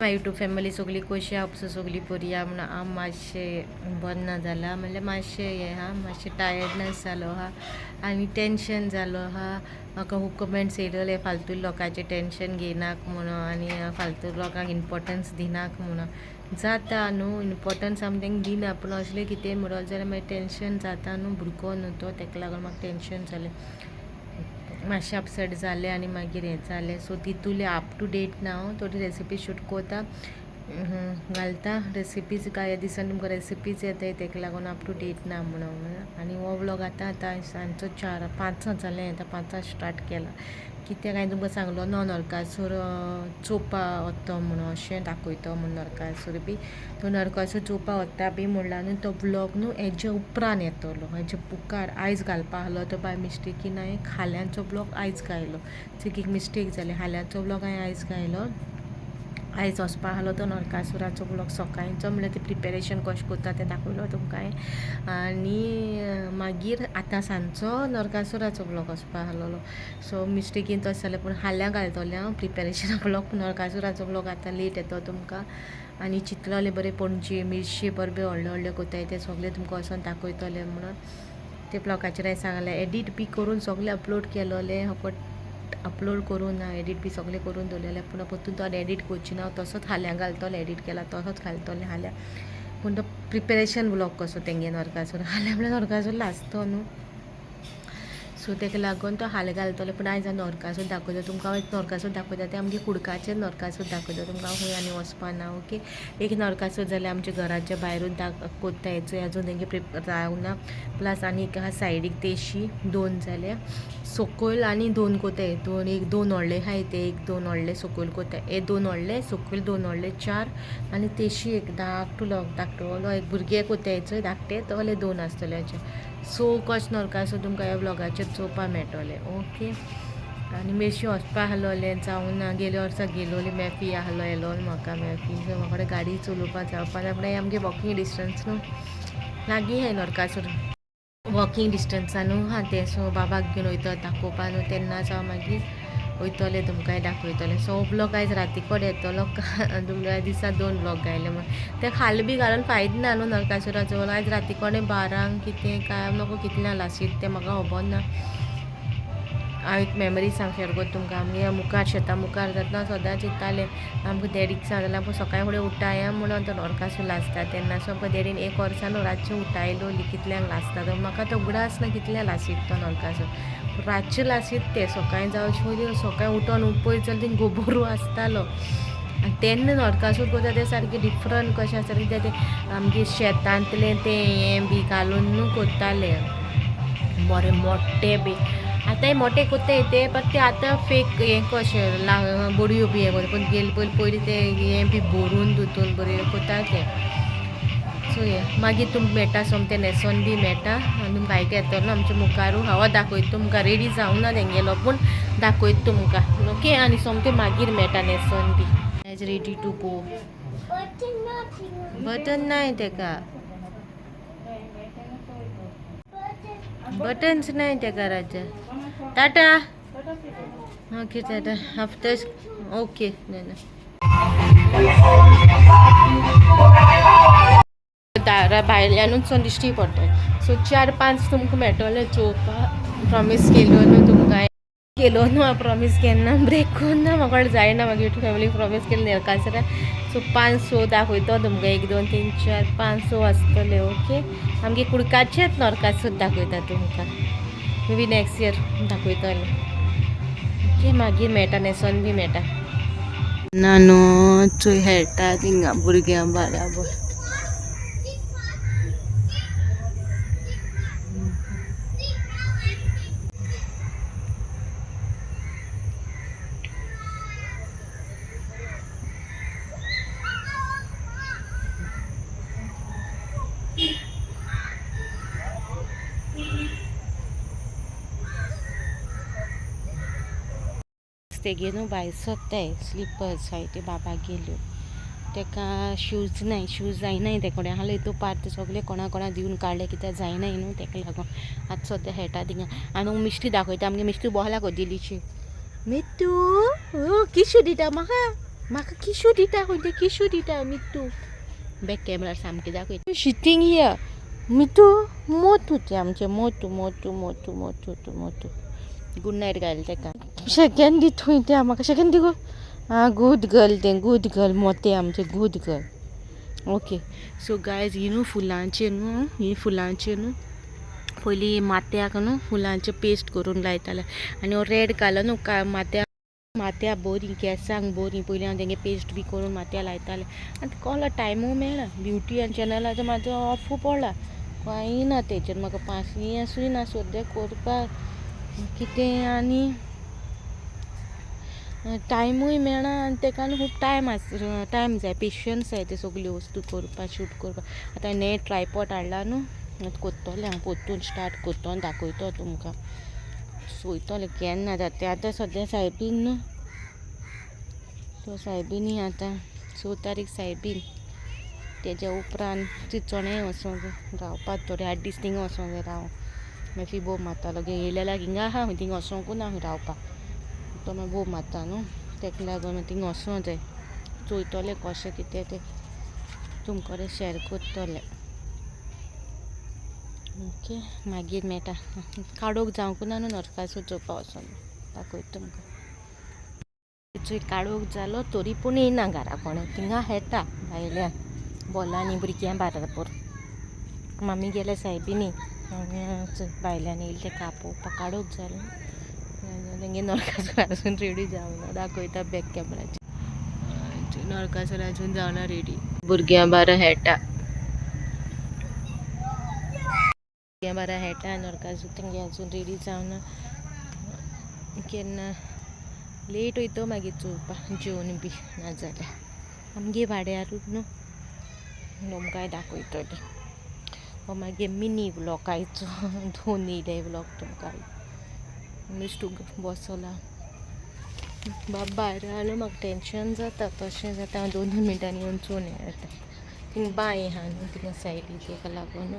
My YouTube family सगळी कशी आहा सगळी बरी आहा म्हणून हांव मातशें बरें ना जालां, म्हणल्यार मातशें हें आहा, मातशें टायर्डनेस जालो आहा आनी टेंशन जालो आहा. म्हाका खूब कमेंट्स येयलेले फालतू लोकांचें टेंशन घेयनाक म्हणून आनी फालतू लोकांक इम्पोर्टन्स दिनाक म्हणून. जाता न्हू इम्पोर्टन्स आमी तांकां दिना, पूण असलें कितेंय म्हणत जाल्यार मागीर टेंशन जाता न्हू. भुरगो न्हू तो, ताका लागून म्हाका टेंशन जालें, मातशें अपसेट जालें आनी मागीर हें जालें. सो तितूले अप टू डेट ना हांव, थोडी रेसिपी शूट कोता घालता रेसिपीज. कांय दिसान तुमकां रेसिपीज येताय, ताका लागून अप टू डेट ना म्हणून. आनी हो व्लॉग आतां आतां सांजचो 4-5 जालें, आतां 5 स्टार्ट केला. कित्याक हांवें तुमकां सांगलो न्हू नरकासूर चोवपा वता म्हणून, अशें दाखयतो म्हूण नरकासूर बी. तो नरकासूर चोवपा वता बी म्हणला न्हू, तो व्लॉग न्हू हेजे उपरांत येतलो. हेजे मुखार आयज घालपा आहलो तो बाय मिस्टेकीन हांवें खाल्यांचो व्लॉग आयज घायलो, चुकीक मिस्टेक जाली. हाल्यांचो व्लॉग हांवें आयज घायलो. आयज वचपा आहलो तो नरकासुराचो व्लॉग सकाळचो, म्हणल्यार तें प्रिपेरेशन कशें करता तें दाखयलो तुमकां हांवें. आनी मागीर आतां सांजचो नरकासुराचो व्लॉग वचपा आहलोलो. सो मिस्टेकीन तशें जालें, पूण हाल्यां घालतलें हांव प्रिपेरेशना व्लॉग. नरकासुराचो व्लॉग आतां लेट येतो तुमकां. आनी चिंतलोलें बरें पणजे मिरशे बरे व्हडले व्हडले कोताय ते सगळे तुमकां वचोन दाखयतलें म्हणून. ते ब्लॉगाचेर हांवें सांगलें, एडीट बी करून सगळें अपलोड केलोलें, फकत अपलोड करून ना, एडीट बी सगळें करून दवरलेलें, पूण परतून तो एडीट करची ना, तसोच हाल्यां घालतलो, एडीट केला तसोच घालतलें हाल्यां. पूण तो प्रिपेरेशन व्लॉग कसो तेंगे नरकासूर हाल्यां म्हणल्यार नरकासूर लासतो न्हू, सो ताका लागून तो हाल घालतलो. पूण आयज हांव नरकासूर दाखयता तुमकां. हांव नरकासूर दाखयता ते आमगे कुडकाचेर नरकासूर दाखयता तुमकां, हांव खंय आनी वचपा ना. ओके, एक नरकासूर जाल्यार आमच्या घराच्या भायरूच कोत्ताय, चोय अजून तेंगे प्रिपेर जावना. प्लस आनी एक आहा सायडीक तेशी, 2 जाले सकयल आनी 2 कोताय, 2 एक 2 व्हडले आहाय ते, एक 2 व्हडले सकयल कोताय, हे 2 व्हडले सकयल 2 व्हडले 4 आनी तेशी एक धाकटुलो धाकटुलो एक भुरगे कोताय चोय धाकटे, तोले 2 आसतले. सो कशें नरकासूर तुमकां ह्या व्लॉगाचेर चोवपा मेळटलें. ओके, आनी मेरशी वचपा आहलोलें जावना, गेल्या वर्सा गेलोली मॅफी आहलो येलो म्हाका मॅफी, सो म्हाका गाडी चलोवपा जावपा ना. पूण आमगे वॉकिंग डिस्टन्स न्हू, लागीं आहाय नरकासूर, वॉकिंग डिस्टन्सा न्हू आहा तें. सो बाबाक घेवन वयता दाखोवपा न्हू, तेन्नाच हांव मागीर वयतलें तुमकांय दाखयतलें. सो हो व्लॉग आयज राती कडेन येतलो, तुमकां दिसा 2 व्लॉग घायले म्हूण. ते खाल बी घालून फायद ना न्हू नरकासुराचो. आयज राती कडेन 12 कितें काय नको कितल्या लासीत तें म्हाका खबर ना. हांव एक मेमरी सांग शेअर करता तुमकां. आमगे मुखार शेतां मुखार जातना सदांच चिंत्तालें, आमकां डॅडीक सांगलें आमकां सकाळीं फुडें उठाया म्हणून तो नरकासूर लासता तेन्ना. सो आमकां डॅडीन एक वर्सा न्हू रातचें उठायलो कितल्यांक लासता तो, म्हाका तो उगडास ना कितल्या लासीत तो नरकासूर. रातचें लासीत ते सकाळीं जावचे पयलीं सकाळीं उठोन पळयत जाल्यार थिंग गोबोरू आसतालो. आनी तेन्ना नरकासूर करता ते सारकें डिफरंट कशें आसता कित्याक ते आमगे शेतांतलें तें हें बी घालून न्हू करताले बरें मोट्टे बी. आतांय मोटे कोत्ताय ते, पण ते आतां फेक हें कशें बडयो बी हें करता, पूण गेले पयलीं पयलीं ते हें बी भरून तितून बरें कोत्ता ते. सो हें मागीर तुमकां मेळटा सोमतें न्हेसोन बी मेळटा आनी तुमकां आयते येतलो आमच्या मुखारू. हांव दाखयता तुमकां, रेडी जावना तेंगेलो पूण दाखयता तुमकां. ओके, आनी सोमतें मागीर मेळटा न्हेसोन बी. Is ready to go. Button नाय तेका, बटन्स नाय तेका राजा. Tata, okay tata, after okay. दारा भायल्यानूच सो दिश्टी पडटा. सो 4-5 तुमकां मेळटलें चोवपा. प्रॉमीस केलो न्हू तुमकां, केलो न्हू हांव प्रॉमीस, केन्ना ब्रेक करना म्हाका जायना. मागीर फॅमिलीक प्रॉमीस केलें नरकासुरा. सो 5-6 दाखयतो तुमकां, 1 2 3 4 5 6 आसतले. ओके, आमगे कुडकाचेच नरकासूर दाखयता तुमकां, मे बी नेक्स्ट इयर दाखयतलें. ओके, मागीर मेळटा न्हेसोन बी मेळटा. ना न्हू चोय खेळटा थिंगा भुरग्यां बराबर. तेगे न्हू भायर सोदताय स्लिपर्स हाय ते बाबा गेल्यो, तेका शूज नाय, शूज जायनाय ते कडेन आहले हितू पार सगळे कोणा कोणा दिवन काडले कित्याक जायनाय न्हू, तेका लागून आतां सद्या खेळटा थिंगा. आनी मिश्टी दाखयता आमगे, मिश्टी बोहला दिलीची. मिट्टू किशू दिता म्हाका. म्हाका किशू दिता खंय ते किशू दिता मितू बॅक कॅमेरा सामकें दाखयता शिटींग here Mitu Motu तें आमचें मोतू मोतू मोतू मोतू तूं मोतू गूड नायट घाल तेका सेकेंड दी थंय तें म्हाका सेकेंड दी गो आं गूड गर्ल तें गूड गर्ल मोतें आमचें good girl. Okay so guys ही न्हू फुलांचेर न्हू ही फुलांचेर न्हू पयलीं माथ्याक न्हू फुलांचें पेस्ट करून लायताले आनी हो रेड कलर न्हू माथ्या माथ्या बरी केंसांक बरी पयलीं हांव तेंगे पेस्ट बी करून माथ्या लायतालें. आनी कहलो टायमू मेळना ब्युटी आनी चॅनलाचो म्हाजो ऑफू पडला कांय ना तेचेर म्हाका पासियेंसूय ना सद्या करपाक कितें आनी टायमूय मेळना आनी तेका न्हू खूब टायम आस टायम जाय पेशन्स जाय ते सगल्यो वस्तू करपाक शूट करपाक. आतां नेट ट्रायपॉड हाडला न्हू आतां कोत्तोलें हांव पोत्तून स्टार्ट कोत्तो आनी दाखयतो तुमकां चोयतलें केन्ना जाता तें. आतां सद्या सायबीन न्हू सो सायबिनी आतां 6 तारीख सायबीन तेज्या उपरांत चिंचोणें वचोंक जाय रावपाक थोडे 8 दीस थिंगा वचोंक जाय राव मागीर फी बोब मारतालो येयल्या लागीं हिंगा आहा थिंगा वचोंकू ना खंय रावपाक तो मागीर बोब मारता न्हू तेका लागून मागीर थिंगा वचोंक जाय चोयतलें कशें कितें तें तुमकां कडेन शेअर करतलें. ओके मागीर मेळटा काडोक जावंक ना न्हू नरकासूर चोवपा वचोन दाखयता तुमकां. चोय काळोख जालो तरी पूण येयना घरा कोणें थिंगा येता भायल्यान बोलांनी भुरग्यां बराबर मामी गेल्या सायबिनी भायल्यान येयले तेका आपोवपाक काळोख जालो तेंगे नरकासूर अजून रेडी जावना दाखयता बॅक कॅमेराचेर नरकासूर अजून जावना रेडी. भुरग्यां बारा खेळटा भुरग्यां बारा खेळटा नरकासूर तेंगे अजून रेडी जावना केन्ना लेट वयतो मागीर चोवपाक जेवन बी नाजाल्यार आमगे वाड्यारूच न्हू तुमकांय दाखयतलें. हो मागीर मिनी व्लॉग आयचो दोन येयले व्लॉग तुमकां मिस्टू बसला बाब भायर आलो म्हाका टेंशन जाता तशें जाता हांव 2 2 मिनटांनी येवन चोवन येता. थिंग बांय आहा न्हू थिंगा सायडी तेका लागून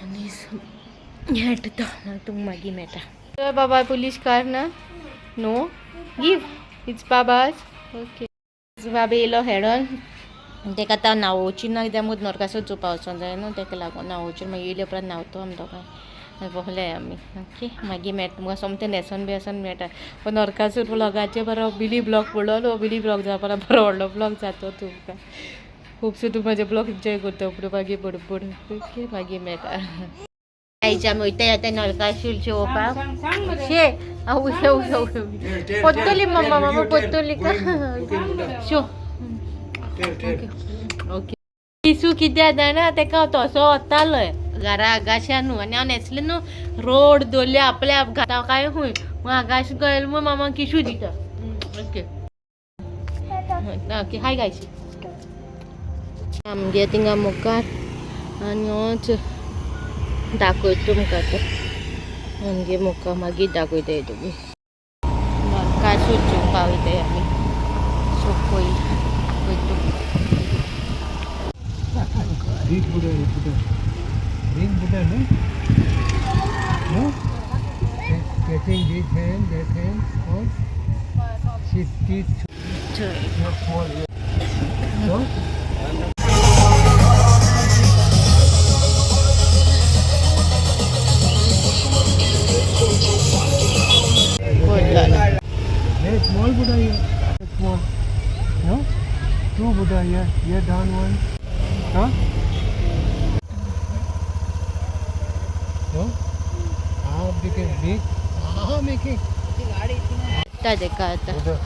आनी हेट तो तुमकां मागीर मेळटा. बाबा पुलीस कार ना नो गिव it's बाबाज. ओके बाबा येयलो हेडोन तेका आतां न्हांवोवची ना कित्याक मुगो नरकासूर चोवपा वचोंक जाय न्हू तेका लागून न्हांवोवची मागीर येयले उपरांत न्हांवतो आमी दोगांय बोहले आमी. ओके मागीर मेळटा तुमकां सोमतें न्हेसोन बी वचोन मेळटा. हो नरकासूर व्लॉगाचेर बरो मिनी ब्लॉग पडलो न्हू मिनी ब्लॉग जावपा बरो व्हडलो ब्लॉग जातो तुमकां. खुबसो तूं म्हाजे ब्लॉग एन्जॉय करता म्हणून मागीर बडबड. ओके मागीर मेळटा. आयज आमी वयताय आतां नरकासूर चोवपाक शे आवय आवय पोत्तोली मम्मा मामा पोत्तोली का शो. ओके किसू कित्याक जाणा तेका हांव तसो वतालो घरा आगाशा न्हू आनी हांव न्हेसलें न्हू रोड दवरले आपल्या आप घाता काय खंय मग आगाश गयल मग मामा किशू दिता. ओके ओके हाय गायस आमगे थिंगा मुखार आनी होच दाखयता तुमकां तो आमगे मुखार मागीर दाखयता तुमी. नरकासूर चोवपाक वयताय आमी सो पळय पळय तुमकां. Big Buddha, Buddha. Big Buddha, no? No? Getting this hand, that hand, or she teeth not small here. No? Hey, small Buddha here. Small. No? Two Buddha here. Here down one. Huh? No? How big is big? How making? तेका आतां Buddha.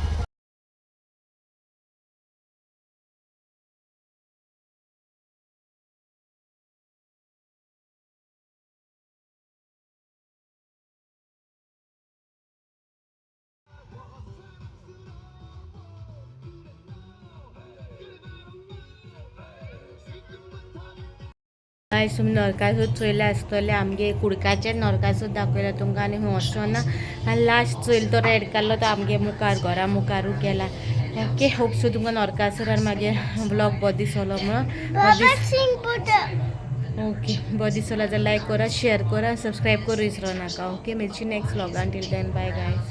आयज तुमी नरकासूर चोयले आसतले आमगे कुडकाचेर नरकासूर दाखयला तुमकां आनी खंय वचोना आनी लास्ट चोयलो तो रेड काडलो तो आमगे मुखार घरा मुखारूच गेला. ओके होप सो तुमकां नरकासूरान मागीर ब्लॉग बरो दिसलो म्हणून. ओके बरो दिसलो जाल्यार लायक करा शेअर करा सबस्क्रायब करूं विसरो नाका. ओके मेळची next व्लॉगान till then bye guys.